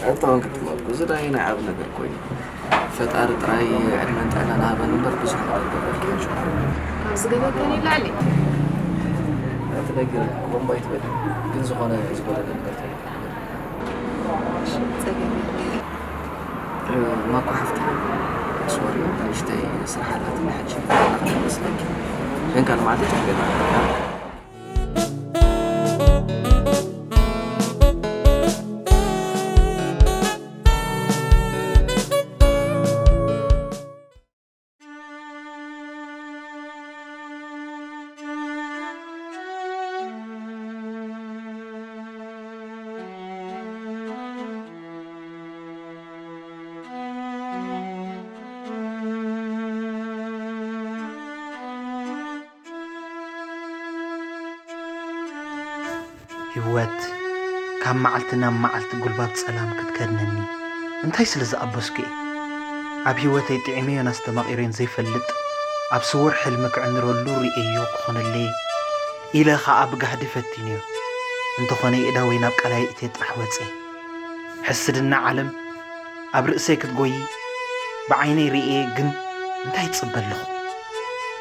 እንተኾን ክትመጉ ዝዳይ ናይ ዓብ ነገር ኮይኑ ፈጣሪ ጥራይ ዕድመን ጥዕናን ሃበን እምበር ብዙሕ ነገር ገበርኪ። ካብ ዝገበርከኒ ላዕሊ። እቲ ነገር ኮምባይ ትበል ግን ዝኾነ ዝጎደለ ነገር ተይኮነ። ጸገም የለን። ማኮ ሓፍቲ፣ ሶሪ፣ ንእሽተይ ስራሕ ኣላትኒ ሕጂ። ክመስለኪ ግን ካልእ መዓልቲ ጨንገና። ህይወት ካብ መዓልቲ ናብ መዓልቲ ጉልባብ ጸላም ክትከድነኒ እንታይ ስለ ዝኣበስኩ እየ? ኣብ ህይወተይ ጥዒመዮን ኣስተማቒረዮን ዘይፈልጥ ኣብ ስዉር ሕልሚ ክዕንረሉ ርእየዮ ክኾነለይ ኢለ ኸኣ ብጋህዲ ፈቲነዮ። እንተኾነ የእዳወይ ናብ ቀላይ እትየ ጥራሕ ወጽየ። ሕስድና ዓለም ኣብ ርእሰይ ክትጎዪ ብዓይነይ ርእየ ግን እንታይ እጽበ ኣለኹ?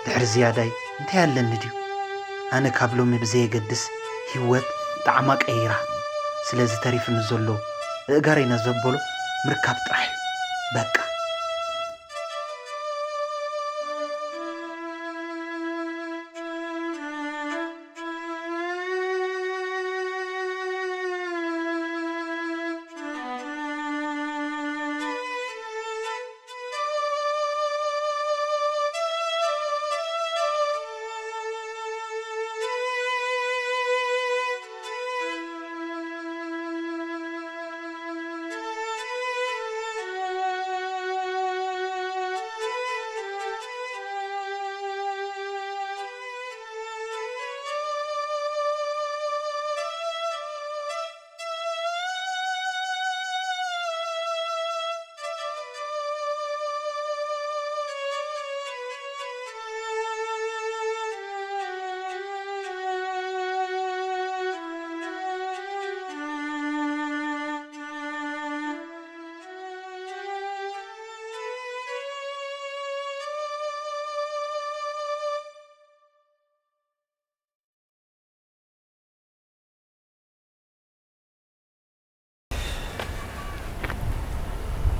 ድሕሪ ዝያዳይ እንታይ ኣለኒ ድዩ? ኣነ ካብ ሎሚ ብዘየገድስ ህይወት ጣዕማ ቀይራ። ስለዚ ተሪፍኒ ዘሎ እእጋረይ ናብ ዘበሎ ምርካብ ጥራሕ እዩ። በቃ።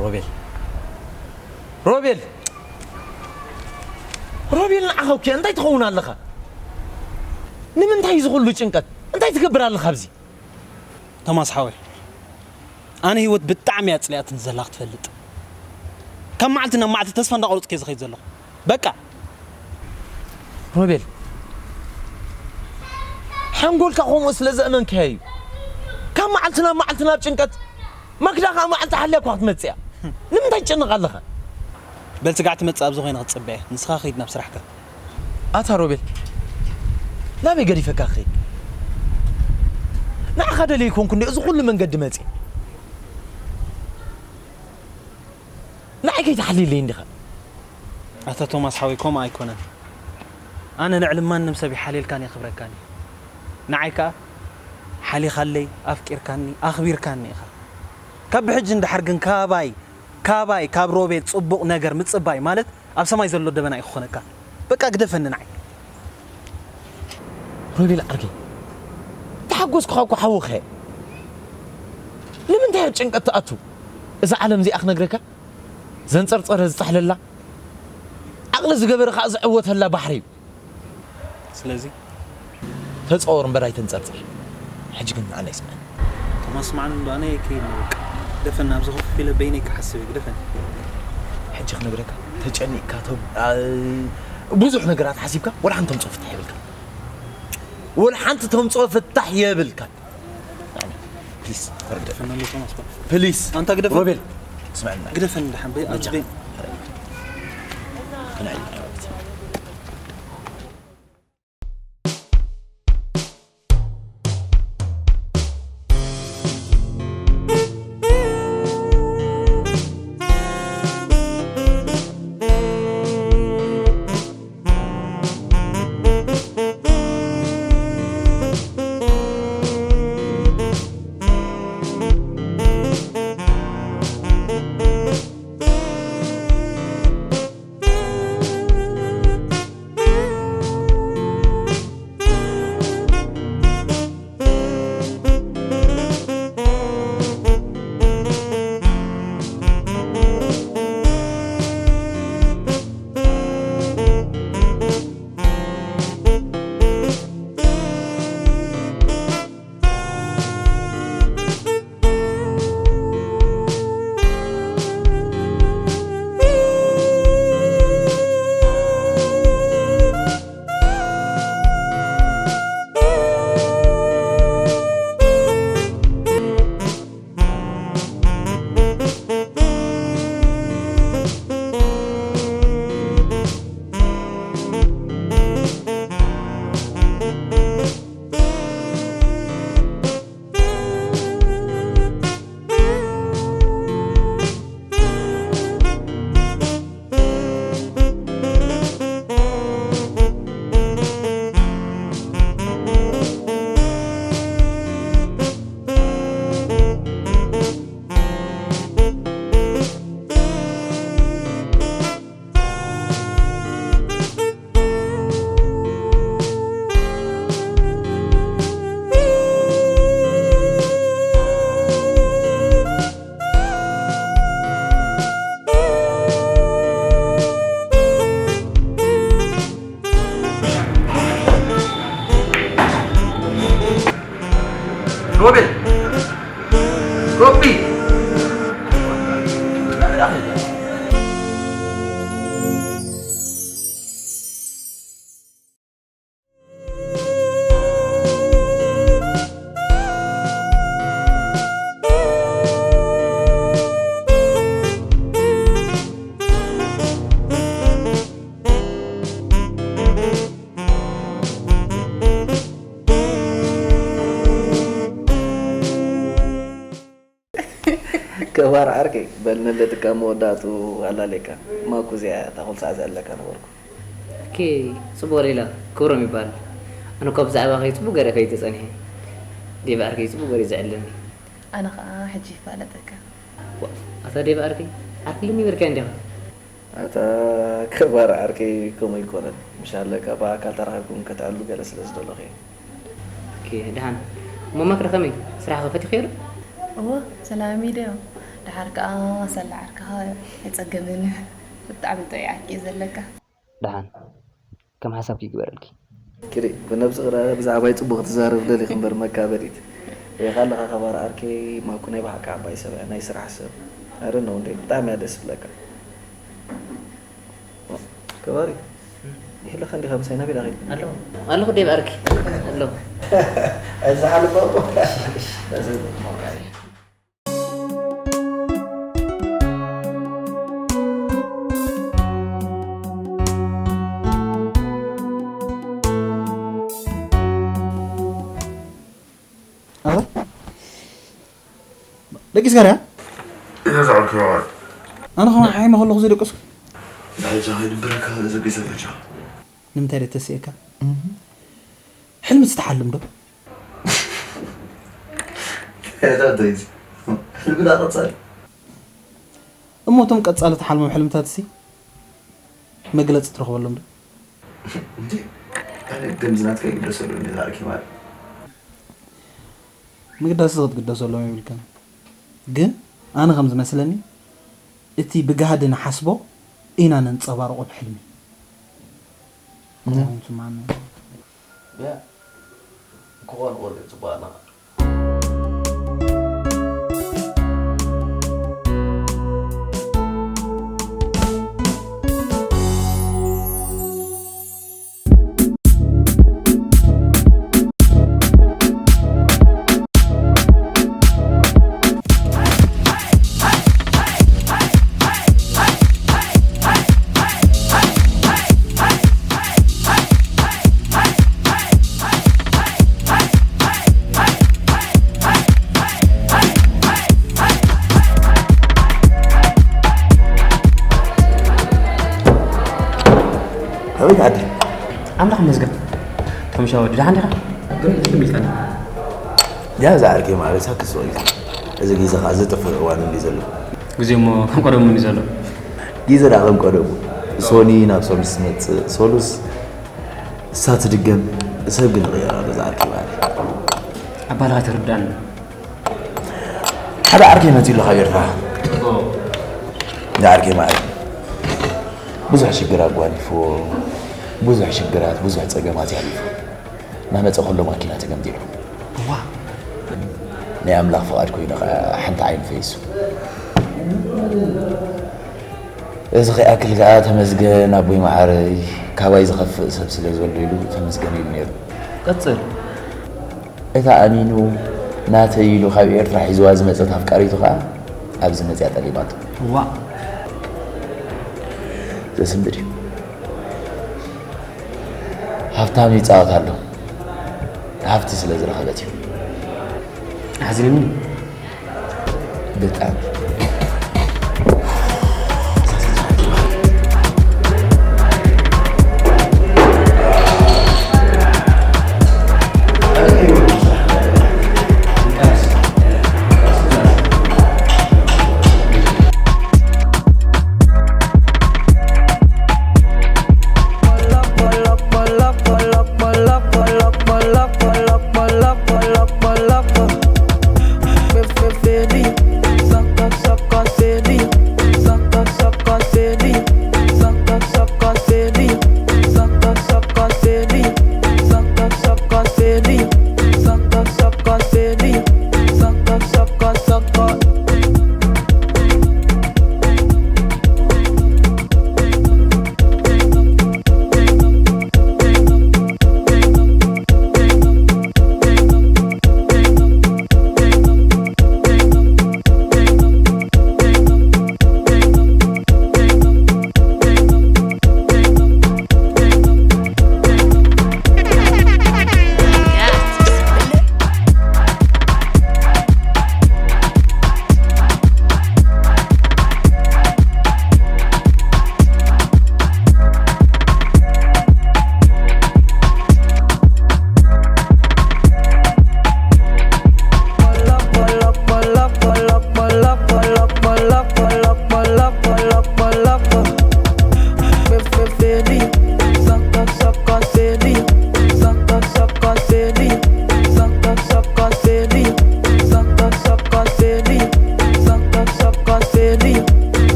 ሮቤል፣ ሮቤል፣ ሮቤል፣ ንዓኻ እኮ እንታይ ትኸውን ኣለኻ? ንምንታይ እዚ ኩሉ ጭንቀት? እንታይ ትገብር ኣለኻ ኣብዚ? ቶማስ ሓወይ፣ ኣነ ህይወት ብጣዕሚ እያ ኣጽሊኣትኒ ዘላ ክትፈልጥ። ካብ መዓልቲ ናብ መዓልቲ ተስፋ እንዳቆረጽኩ እየ ዝኸይድ ዘለኹ። በቃ። ሮቤል፣ ሓንጎልካ ከምኡ ስለ ዘእመንካዮ እዩ። ካብ መዓልቲ ናብ መዓልቲ ናብ ጭንቀት። ማክዳ ከዓ መዓልቲ ሓልያ እኳ ክትመጽእ እያ። ንምንታይ ትጨነቕ ኣለኻ? በል ስጋዕ ትመጽእ ኣብ ዝኾነ ክጽበ እየ። ንስኻ ኸይድ ናብ ስራሕካ። ኣታ ሮቤል፣ ናበይ ገዲፈካ ክኸይድ? ንዓኻ ደልየ ኣይኮንኩ እንደ እዚ ኩሉ መንገዲ መጽእ። ንዓይ ከይትሓልየለይ እንዲኻ። ኣታ ቶማስ ሓወይ፣ ከምኡ ኣይኮነን። ኣነ ልዕሊ ማንም ሰብ እየ ሓልየልካን የኽብረካን እየ። ንዓይ ከኣ ሓሊኻለይ፣ ኣፍቂርካኒ፣ ኣኽቢርካኒ ኢኻ። ካብ ብሕጂ እንድሓር ግን ካባይ፣ ካባይ፣ ካብ ሮቤል ጽቡቕ ነገር ምጽባይ ማለት ኣብ ሰማይ ዘሎ ደበና እዩ ክኾነካ። በቃ ግደፈኒ ንዓይ። ሮቤል ዓርከይ፣ ተሓጎስኩኻ እኮ ሓውኻ እየ። ንምንታይ ኣብ ጭንቀት ትኣቱ? እዛ ዓለም እዚኣ ክነግረካ፣ ዘንጸርጸረ ዝጠሕለላ፣ ዓቕሊ ዝገበረ ከኣ ዝዕወተላ ባሕሪ እዩ። ስለዚ ተጸወር እምበር ኣይተንጸርጽር። ሕጂ ግን ንዓና ይስምዐኒ። ቶማስ ስምዓኒ እንዶ ኣነ ከይድ በቃ። ግደፈኒ ኣብዚ ኮፍ ኢለ በይነይ ክሓስብ እዩ ግደፈኒ። ሕጂ ክነግረካ ተጨኒቕካ ቶም ኣ- ብዙሕ ነገራት ሓሲብካ ወላ ሓንቲ ተምጽኦ ፍታሕ የብልካ። ወላ ሓንቲ ተምጽኦ ፍታሕ የብልካ። ፕሊስ ተረድእ። ግደፈኒ ኣሎ ቶማስ በቃ። ፕሊስ ኣንታ ግደፈኒ። ሮቤል ስምዐኒ። ግደፈኒ ደሓን በይ በጃ። ኣዝበይ። ክንዕል ሮቤል! ሮቢ! ከባር ዓርከይ፣ በል ነለጥካ መወዳእቱ ኣላለካ። ማኩ እዚኣ እታ ኩሉ ሰዓት ዘለካ ነበርኩ። ኦኬ፣ ጽቡቕ ሌላ፣ ክብሮም ይበሃል። ኣነ እኳ ብዛዕባኺ ጽቡቕ ገይረ ከይተጸኒሐ፣ ዴቭ ዓርከይ ጽቡቕ ገይሩ እዩ ዝዕልለኒ። ኣነ ኸኣ ሕጂ ይፋለጠካ። ዋ፣ ኣታ ዴቭ ዓርከይ፣ ዓርኪ ኣለኒ በልካዮ እንዲኻ። ኣታ ከባር ዓርከይ፣ ከምኡ ኣይኮነን። ምሽ ኣለካ ብኣካል ተራኺብኩም ከተዕልሉ ገለ ስለ ዝደለኹ እየ። ኦኬ፣ ደሓን። እሞ ማክዳ ከመይ? ስራሕኸ ፈቲኽዮ ዶ? እወ፣ ሰላም እዩ ዶ? ደሓር ከኣ ሰላ ዓርክኻ ኣይጸገምን። ብጣዕሚ ጥዑይ ዓርኪ እዩ ዘለካ። ደሓን። ከም ሓሳብኪ ይግበረልኪ። ክሪ፣ ብነብሲ ቅረ ብዛዕባይ ጽቡቕ ትዛረብ ደሊኺ እምበር መካበዲት። ሪኢኻ ኣለኻ ከባር ዓርከይ፣ ማኩ ናይ ብሓቂ ዓባይ ሰብ እያ፣ ናይ ስራሕ ሰብ። ኣረ ነው እንዴ፣ ብጣዕሚ እያ ደስ ትብለካ። ከባሪ፣ ይህለኻ እንዲኻ ምሳይ ናበይ ዳኺ? ኣለኹ። ኣለኹ ዴቭ ዓርኪ። ኣለኹ። እዚ ሓለፋ እኮ። ኣረ? ደቂስካ ድያ? እዛ ዛዕባ ክረዋል። ኣነ ኸማን ሓይመ ከለኹ ዘይደቀስኩ። ብሓይልኻ ይንበረካ፣ እዚ ገዛ በጃ። ንምንታይ ደተስእካ? ሕልሚ ትትሓልም ዶ? እንታይ ደኣ እዚ? ሕልሚ ደኣ ቀጻሊ። እሞ እቶም ቀጻሊ ትሓልሞም ሕልምታትሲ መግለጺ ትረኽበሎም ዶ? እንዴ፣ ኣነ ከምዚ ናትካ ይግደሰሉ እንዴ ዛዕኪ ማለት? ምግዳስ ክትግደሰሎም የብልካን። ግን ኣነ ከም ዝመስለኒ እቲ ብጋህዲ ንሓስቦ ኢና ነንጸባርቖ ብሕልሚ። እሞ? እንታይ ይስምዓኒ? ያ፣ ክኾን ክኾን እዩ፣ ጽቡቕ ኣለኻ። ኣቤት ዓዲ። ኣምላኽ ይመስገን። ተምሻ ወዲ፣ ደሓን ዲኻ? ግን ትልም ኢልካኒ። ያ፣ እዛ ዓርከይ ማዕበልሳ ክትስቕ ኢልካ። እዚ ግዜ ኸኣ ዝጥፍእ እዋን እንድዩ ዘሎ። ግዜ እሞ ከም ቀደሙ እንድዩ ዘሎ። ግዜ ደኣ ከም ቀደሙ። ሶኒ ናብ ሶሉስ ትመጽእ፣ ሶሉስ እሳ ትድገም፣ ሰብ ግን ይቕየር ኣሎ፣ እዛ ዓርከይ ማዕበል። ኣባልኻ ኣይትርድኣኒ። ሓደ ዓርከይ መጺኡ ኣሎ ካብ ኤርትራ። ኦ። ንዓርከይ ማለት ብዙሕ ሽግር ኣጓኒፍዎ፣ ብዙሕ ሽግራት፣ ብዙሕ ጸገማት የሕሊፉ። እናመጸ ከሎ ማኪና ተገምጢሉ። እዋ። ናይ ኣምላኽ ፍቓድ ኮይኑ ኸኣ ሓንቲ ዓይኑ ፈይሱ። እዚ ከይኣክል ከኣ ተመስገን ኣቦይ መዓረይ፣ ካባይ ዝኸፍእ ሰብ ስለ ዘሎ ኢሉ ተመስገን ኢሉ ነይሩ። ቀጽል። እታ ኣሚኑ ናተይ ኢሉ ካብ ኤርትራ ሒዝዋ ዝመጸት ኣፍቃሪቱ ከኣ ኣብዚ መጽያ ጠሊማቶ። እዋእ። ዘስንብድ እዩ። ሃብታም ይጻወት ኣሎ። ሃብቲ ስለ ዝረኸበት እዩ። ኣሕዚኑኒ። ብጣዕሚ።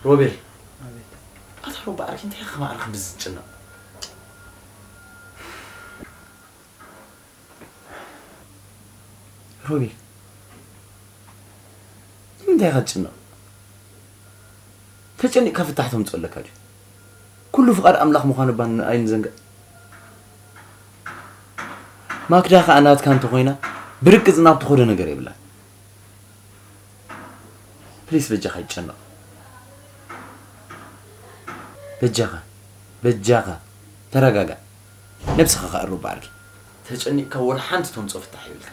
ሮቤል። ኣቤት። ኣታ ሮባ ዓርኪ እንታይ ኢኻ ማዕረ ክንድዚ ዝጭነቕ? ሮቤል፣ ንምንታይ ኢኻ ትጭነቕ? ተጨኒቕካ ፍታሕ ተምፅኦ ኣለካ ድዩ? ኩሉ ፍቓድ ኣምላኽ ምዃኑ እባ ን-፣ ኣይንዘንግዕ። ማክዳ ኸኣ ናትካ እንተኾይና ብርግጽ ናብ ትኸዶ ነገር የብላን። ፕሊስ በጃኻ ይጨነቕ። በጃኻ፣ በጃኻ ተረጋጋእ። ነብስኻ ከኣ ሩባ ኣርጊ። ተጨኒቕካ ወላ ሓንቲ ተምጽኦ ፍታሕ የብልካ።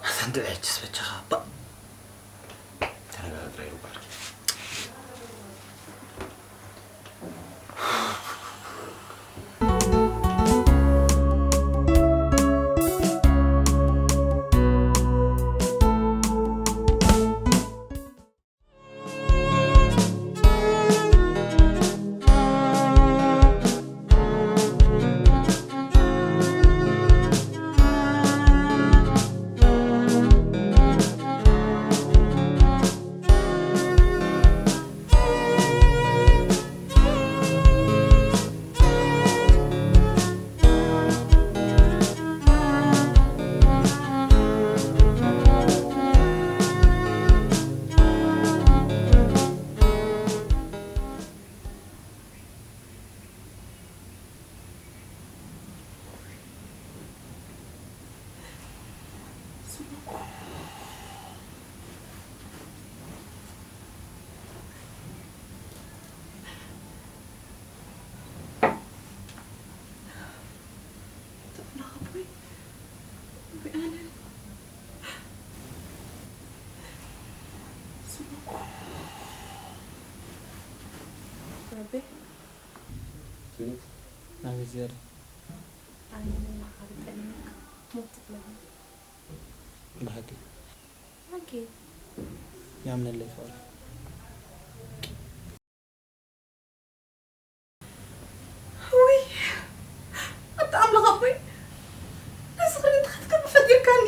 ኣታ እንድዒ ሕጅስ በጃኻ ባእ። ተረጋጋ ጥራይ ሩባ ኣርጊ። ረቢ። ፊሊክስ። ኣቤት ዝያዳ። ኣነ ንዓኻ ብጣዕሚ ሞት ትብለኒ። ብሓቂ። ብሓቂ። ያምነለይ ፍቕሪ። ውይ፣ ኣታ ኣምላኽ ኣቦይ፣ ነዚ ኽሪ እንተኻትካ ፈጢርካኒ።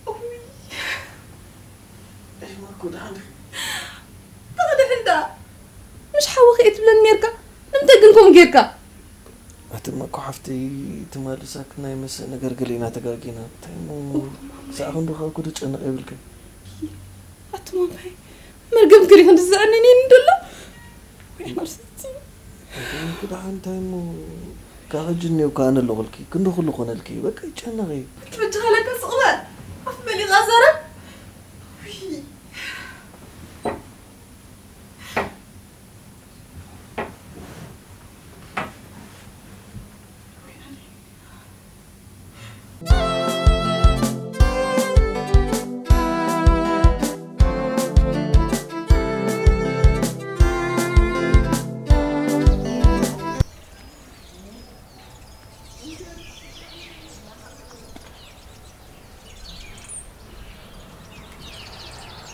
ውይ። እይ፣ ማርኮ፣ ደሓን ዲኺ? ተኽድሕን ደኣ። ምሽ ሓወኺ እየ ትብለኒ ኔርካ። ንምንታይ ግን ከምኡ ጌርካ? ኣቲ ማርኮ ሓፍተይ፣ ትማሊ ሳክ ናይ መስእ ነገር ገሊእና ተጋጊና። እንታይ እሞ፣ ክሳዕ ክንዱ ካብ ኩዱ ጨነቕ የብልክን። ኣቲ ማማይ፣ መርገም ገሊኹ ዝዘዕነኒ እንድሎ። ወይ ሓርሰቲ። ኣቲ ማርኮ ደሓን እንታይ እሞ፣ ካብ ሕጂ እኒኦ እኮ ኣነ ኣለኹልኪ። ክንዲ ኩሉ ኮነልኪ። በቃ ይጨነቕ እዩ። ትበጃኻ ለካ ስቕ በል። ኣፍ መሊኻ ዘረብ። ውይ።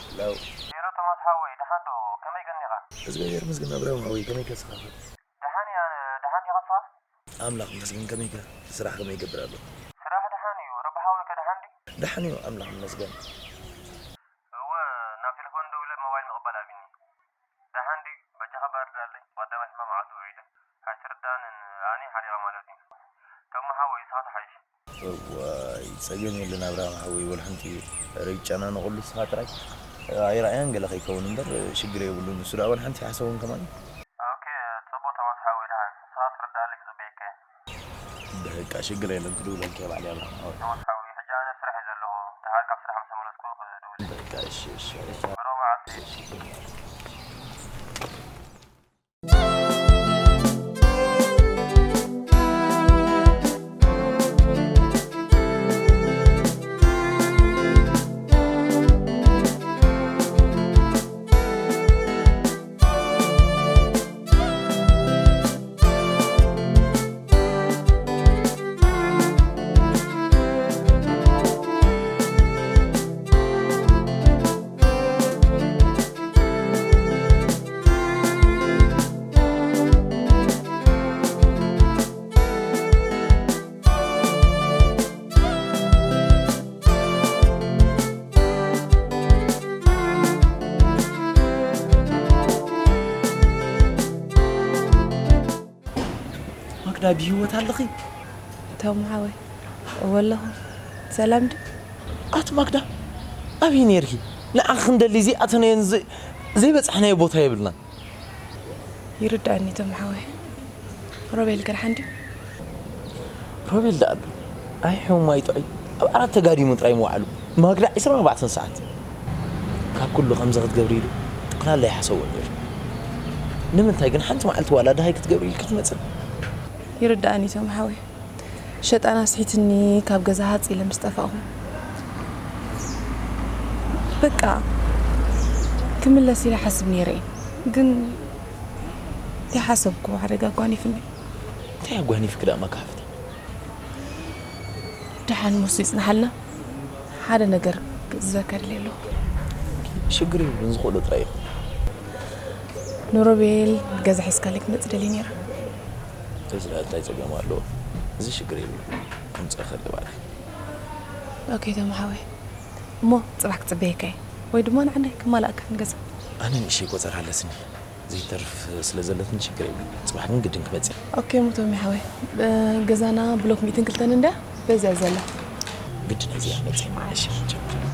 ሄሎ። ሄሎ ቶማስ ሓወይ፣ ደሓን ዶ? ከመይ ቀኒኻ? እግዚኣብሔር ይመስገን ኣብርሃም ሓወይ፣ ከመይ ከስኻ? ደሓን እየ ኣነ፣ ደሓን ዲኻ ንስኻ? ኣምላኽ ይመስገን፣ ከመይከ? ስራሕ ከመይ ይገብር ኣሎ? ስራሕ ደሓን እዩ፣ ረቢ ሓወይ ከ ደሓን ድዩ? ደሓን እዩ፣ ኣምላኽ ይመስገን። እወ፣ ናብ ቴሌፎን ደዊለ ሞባይል ምቕባል ኣቢኒ። ደሓን ድዩ? በጃኻ ባርድ ኣለይ። ብቐዳማይ ሕማም ዓቱ ውዒለ። ኣይትርዳንን፣ ኣነ ሓሪቐ ማለት እዩ። ተሙ ሓወይ፣ ንስኻ ትሓይሽ። እዋይ፣ ጸገም የለን ኣብርሃም ሓወይ፣ ወላ ሓንቲ ርጫና ንቕሉ ንስኻ ጥራይ ኣይረኣያን ገለ ከይከውን እምበር ሽግር የብሉን። ንሱ ደኣ ወላ ሓንቲ ኣይሓሰቦን ከማን። ኦኬ፣ ጽቡቕ ተማስ ሓወይ፣ ደሓን ንስኻ ትርዳኣለይ ክጽበየካ እየ። በቃ ሽግር የለን፣ ክድውለልካ እየ ባዕለይ ኣብርሃም ሓወይ። ተማስ ሓወይ፣ ሕጂ ኣነ ኣብ ስራሕ እየ ዘለኹ፣ ደሓር ካብ ስራሕ ምስ ተመለስኩ ክድውል። በቃ እሺ፣ እሺ፣ እሺ። ብሮ መዓልቲ። እሺ፣ እሺ። ኣብ ህይወት ኣለኺ? ቶም ሓወይ፣ እወ ኣለኹ። ሰላም ዲ? ኣቲ ማክዳ፣ ኣበይ ነይርኪ? ንዓኺ ክንደሊ ዘይኣተናዮን ዘይ- ዘይበጻሕናዮ ቦታ የብልናን። ይርዳእኒ ቶም ሓወይ። ሮቤል ገርሓን ድዩ? ሮቤል ደኣ ኣሎ። ኣይ ሕሙም ኣይጥዑይ። ኣብ ዓራት ተጋዲሙ ጥራይ ምውዓሉ። ማክዳ ዒስራን ኣርባዕተን ሰዓት። ካብ ኩሉ ከምዚ ክትገብሪ ኢሉ ጠቕላላ ይሓሰቦ ነይሩ። ንምንታይ ግን ሓንቲ መዓልቲ ዋላ ደሃይ ክትገብሪ ኢልኪ ትመጽእ? ይርዳእኒ ቶም ሓወይ። ሸጣና ስሒትኒ ካብ ገዛ ሃጽ ኢለ ምስ ጠፋእኹ፣ በቃ ክምለስ ኢለ ሓስብ ነይረ እየ። ግን ዘይሓሰብኩ ሓደጋ ኣጓኒፍኒ። እንታይ ኣጓኒፍኪ ደኣ ማካ ሓፍቲ? ደሓን ሞስ ይጽናሓልና። ሓደ ነገር ክእዝዘካ ደልየ ኣለኹ። ሽግር የብሉን፣ ዝኽእሎ ጥራይ ይኹን። ንሮቤል ገዛ ሒዝካለይ ክትመጽእ ደልየ ነይረ። እዚ እንታይ ጸገም ኣለዎ? እዚ ሽግር የብሉን። ከምጽእ እኽእል እየ ባዕለይ። ኦኬ ቶም ሓወይ፣ እሞ ጽባሕ ክጽበየካ እየ፣ ወይ ድማ ንዓናይ ከማልኣካ ንገዛ። ኣነ ንእሽተይ ቆጸራ ኣለትኒ። ዘይተርፍ ስለ ዘለትኒ ሽግር የብሉን። ጽባሕ ግን ግድን ክመጽእ እየ። ኦኬ እሞ ቶም ሓወይ፣ እ፣ ገዛና ብሎክ ሚእትን ክልተን እንድያ በዚያ ዘላ። ግድን እዚኣ መጽእ እየ። እሺ፣ ችግር የብሉን።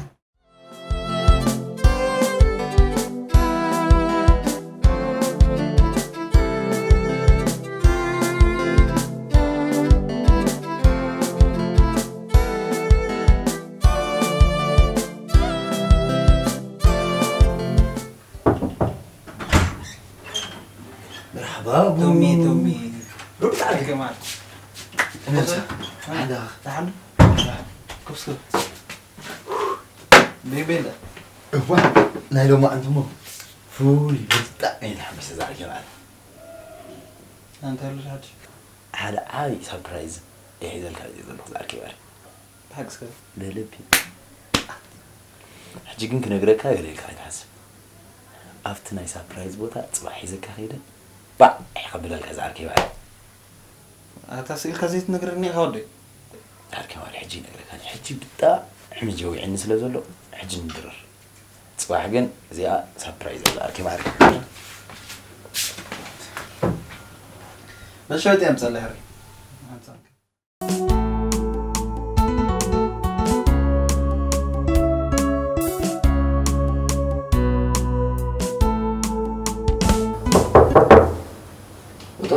መርሓባ ቶሚ ቶሚ ሩብ ሰዓት እዩ። ከማል እመጽእ። ሓዳ ተሓሉ ኩስኩ ቤቤለ እዋ ናይ ሎማዓንቲ እሞ ፍሉይ ብጣዕሚ እየ ተሓሚሰ ዛዕባ ጀምዓት ኣንተ ያሉ ሓድሽ ሓደ ዓብዪ ሳፕራይዝ እየ ሒዘልካ እየ ዘለኹ ዝኣርኪ ባሪ ብሓቂ እስከ ብልቢ ሕጂ ግን ክነግረካ ገለ ኢልካ ኣይትሓስብ ኣብቲ ናይ ሳፕራይዝ ቦታ ፅባሕ ሒዘካ ከይደ ባዕ ከብለልካ ዝኣርኪ ባሪ ኣታ ስኢልካ ዘይትነግረኒ ኢኻ ወደይ ዳርኪ ማሪ ሕጂ ይነግረካ ሕጂ ብጣዕሚ ጀዊዕኒ ስለ ዘሎ ሕጂ ንድረር ፅባሕ ግን እዚኣ ሳፕራይዝ ኣላ ኣርኪ ማሪ መሸወጥ የምፀላ ሕሪ ውጦ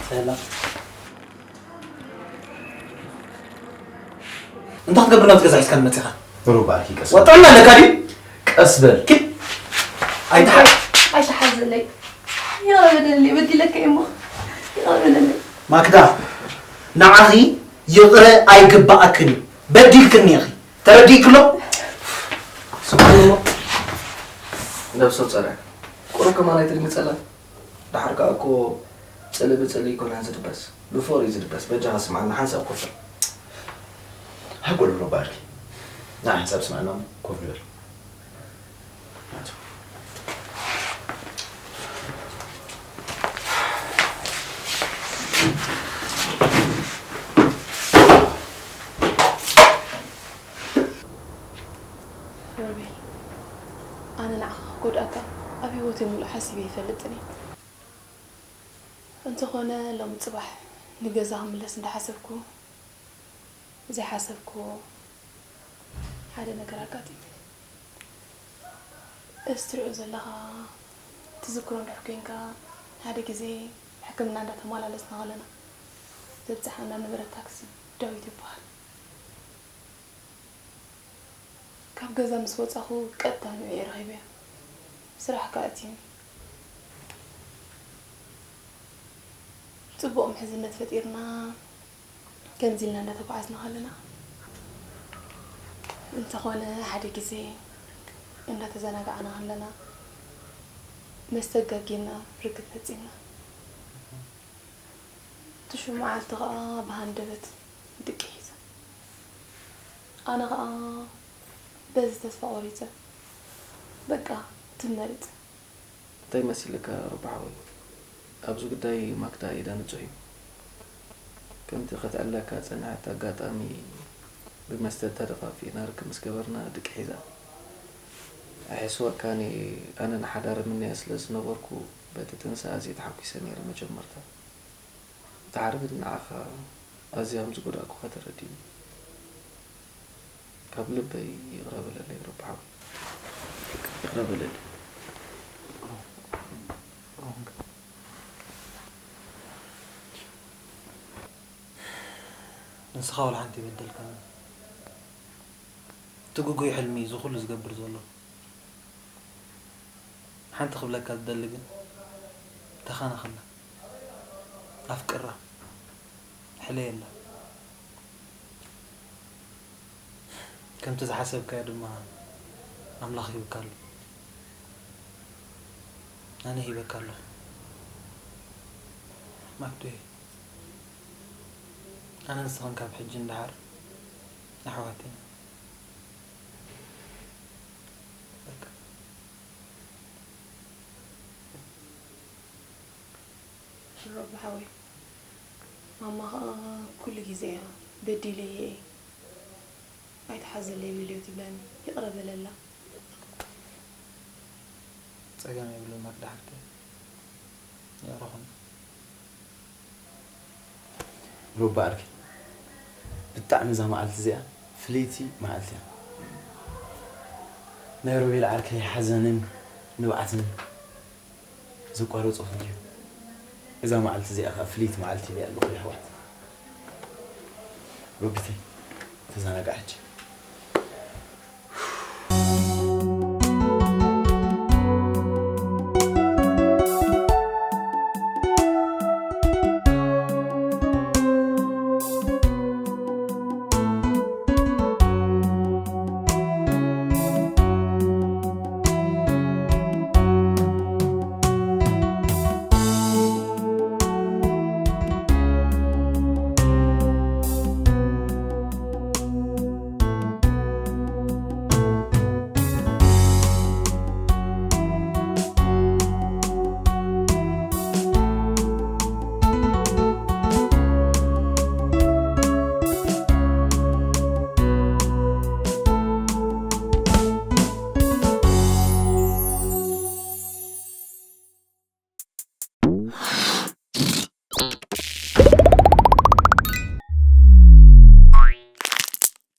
ሰላም እንታይ ክትገብር ናብቲ ገዛ ሒዝካኒ መፂኻ? ሩባ ኣርኪ ቀስ ወጣና ኣለካ ድዩ? ቀስ በል ኪድ ኣይትሓ ኣይትሓዘለይ። ይቕረ በለለይ፣ በዲለካ እየ እሞ ይቕረ በለለይ። ማክዳ ንዓኺ ይቕረ ኣይግባኣክን እዩ። በዲልክኒ ኢኺ። ተረዲእክሎ? ስምዓኒ እሞ ነብሰ ጸረ ቁሩብ ከማን ኣይትድንግጸላ። ደሓር ከኣ እኮ ጽልኢ ብጽልኢ ኣይኮነን ዝድበስ፣ ብፍቕሪ እዩ ዝድበስ። በጃኻ ስምዓኒ ሓንሳብ ኮፍ በል። ሃጎል ሩባ ኣርኪ ንዓ ሓንሳብ ስምዓና እሞ ኮፍ ንበል። ሮቤል፣ ኣነ ንዓኻ ክጎድኣካ ኣብ ህይወተይ ምሉእ ሓሲበ ኣይፈልጥን እየ። እንተኾነ ሎሚ ጽባሕ ንገዛ ክምለስ እንዳሓሰብኩ ዘይሓሰብክዎ ሓደ ነገር ኣጋጢሙ። እዚ ትሪኦ ዘለኻ ትዝክሮ እንድሕር ኮይንካ ሓደ ግዜ ሕክምና እንዳተመላለስና ከለና ዘብጻሕና ነበረ ታክሲ ዳዊት ይበሃል። ካብ ገዛ ምስ ወጻኹ ቀጥታ ንዕኡ ረኺበዮ። ስራሕ ከኣ ኣትዩኒ። ጽቡቕ ምሕዝነት ፈጢርና ከምዚ ኢልና እንዳተጓዓዝና ከለና እንተኾነ ሓደ ግዜ እንዳተዘናጋዕና ከለና መስተ ኣጋጊና ርክብ ፈጺምና። ትሹ መዓልቲ ኸኣ ብሃንደበት ድቂ ሒዘ። ኣነ ኸኣ በዚ ተስፋ ቆሪጸ። በቃ ትመርጽ። እንታይ መሲልካ ሩባ ሓወይ? ኣብዚ ጉዳይ ማክዳ ኢዳ ንጹህ እዩ። ከምቲ ከትዕለካ ዝጸንሐት ኣጋጣሚ ብመስተ ተደፋፊእና ርክብ ምስ ገበርና ድቂ ሒዛ። ኣይሕስወካን እየ፣ ኣነ ንሓዳር እምነያ ስለ ዝነበርኩ በቲ ጥንሲ ኣዝየ ተሓጒሰ ነይረ መጀመርታ። ድሓር ግን ንዓኻ ኣዝየ ከም ዝጎዳእኩኻ ተረዲእኒ። ካብ ልበይ ይቕረ በለለይ ሮቢ ሓወይ። ይቕረ በለለይ። ንስኻ ወላ ሓንቲ ይበደልካኒ። እቲ ግጉይ ሕልሚ እዚ ኩሉ ዝገብር ዘሎ። ሓንቲ ክብለካ ዝደሊ ግን ተኻናኸና፣ ኣፍቅራ፣ ሕለየላ። ከምቲ ዝሓሰብካዮ ድማ ኣምላኽ ይህብካ ኣሎ። ኣነ ሂበካ ኣለኹ ማክዱየ። ኣነ ንስኽን ካብ ሕጂ ንደሓር ኣሕዋት ኢና። በቃ። ሽሮብ ሓወይ፣ ማማ ኸኣ ኩሉ ግዜ እያ በዲለየ እየ ኣይትሓዘለይ በልዮ ትብለኒ። ይቕረ በለላ። ጸገም የብሉን ማክዳ ሓፍተይ። ይቕረ ኩና። ሮቢ ዓርከይ፣ ብጣዕሚ እዛ መዓልቲ እዚኣ ፍልይቲ መዓልቲ እያ። ናይ ሮቤል ዓርከይ ሓዘንን ንብዓትን ዘቋርጾ ኩሉ እዩ። እዛ መዓልቲ እዚኣ ከኣ ፍልይቲ መዓልቲ ኢለያ ኣለኹ የሕዋት። ሮቢተይ፣ ተዘናግዓ ሕጂ።